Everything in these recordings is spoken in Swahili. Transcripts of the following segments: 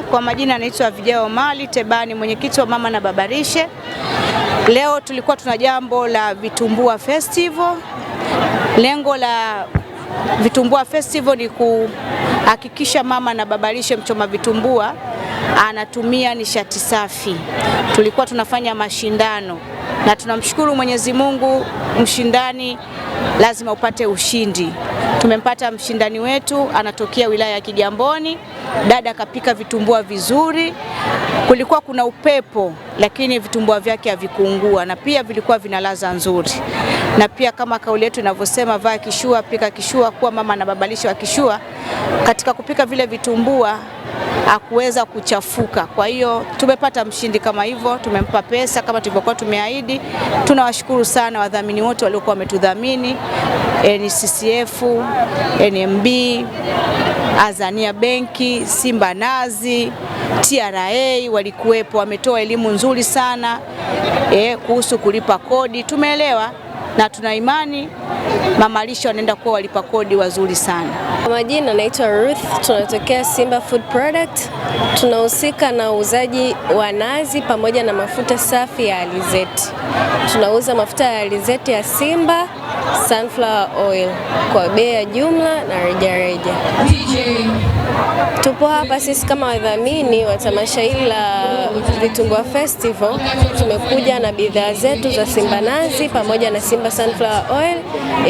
Kwa majina anaitwa Vijao Mali Tebani, mwenyekiti wa mama na babarishe. Leo tulikuwa tuna jambo la Vitumbua Festival. Lengo la Vitumbua Festival ni kuhakikisha mama na babalishe mchoma vitumbua anatumia nishati safi. Tulikuwa tunafanya mashindano na tunamshukuru Mwenyezi Mungu, mshindani lazima upate ushindi. Tumempata mshindani wetu, anatokea wilaya ya Kigamboni. Dada akapika vitumbua vizuri, kulikuwa kuna upepo, lakini vitumbua vyake havikuungua na pia vilikuwa vina ladha nzuri. Na pia kama kauli yetu inavyosema, vaa kishua, pika kishua, kuwa mama na babalishe wa kishua, katika kupika vile vitumbua hakuweza kuchafuka. Kwa hiyo tumepata mshindi kama hivyo, tumempa pesa kama tulivyokuwa tumeahidi. Tunawashukuru sana wadhamini wote waliokuwa wametudhamini, NCCF, NMB, Azania Benki, Simba Nazi, TRA walikuwepo, wametoa elimu nzuri sana kuhusu kulipa kodi. Tumeelewa na tuna imani mama lishe wanaenda kuwa walipa kodi wazuri sana. Kwa majina naitwa Ruth, tunatokea Simba Food Product. Tunahusika na uuzaji wa nazi pamoja na mafuta safi ya alizeti. Tunauza mafuta ya alizeti ya Simba Sunflower Oil kwa bei ya jumla na rejareja. Tupo hapa sisi kama wadhamini wa tamasha hili la Vitumbua Festival. Tumekuja na bidhaa zetu za Simba Nazi pamoja na Simba Sunflower Oil,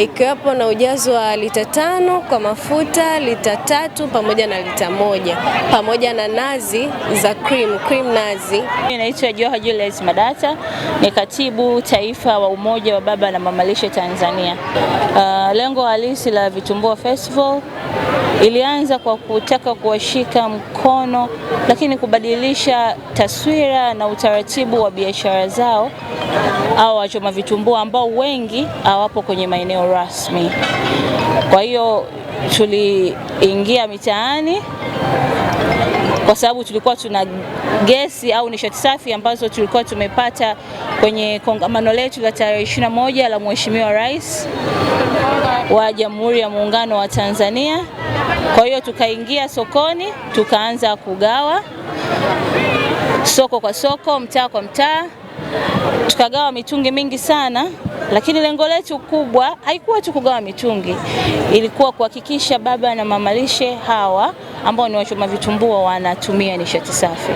ikiwepo na ujazo wa lita 5 kwa mafuta, lita 3 pamoja na lita 1, pamoja na nazi za cream nazi. Mimi naitwa Joha Julius Madata, ni katibu taifa wa Umoja wa Baba na Mama Lishe Tanzania. Lengo halisi la Vitumbua Festival ilianza kwa kutaka kuwashika mkono, lakini kubadilisha taswira na utaratibu wa biashara zao au wachoma vitumbua ambao wengi hawapo kwenye maeneo rasmi. Kwa hiyo tuliingia mitaani kwa sababu tulikuwa tuna gesi au nishati safi ambazo tulikuwa tumepata kwenye kongamano letu la tarehe 21 la Mheshimiwa Rais wa Jamhuri ya Muungano wa Tanzania. Kwa hiyo tukaingia sokoni, tukaanza kugawa soko kwa soko, mtaa kwa mtaa, tukagawa mitungi mingi sana, lakini lengo letu kubwa haikuwa tu kugawa mitungi, ilikuwa kuhakikisha baba na mama lishe hawa ambao ni wachoma vitumbua wanatumia nishati safi.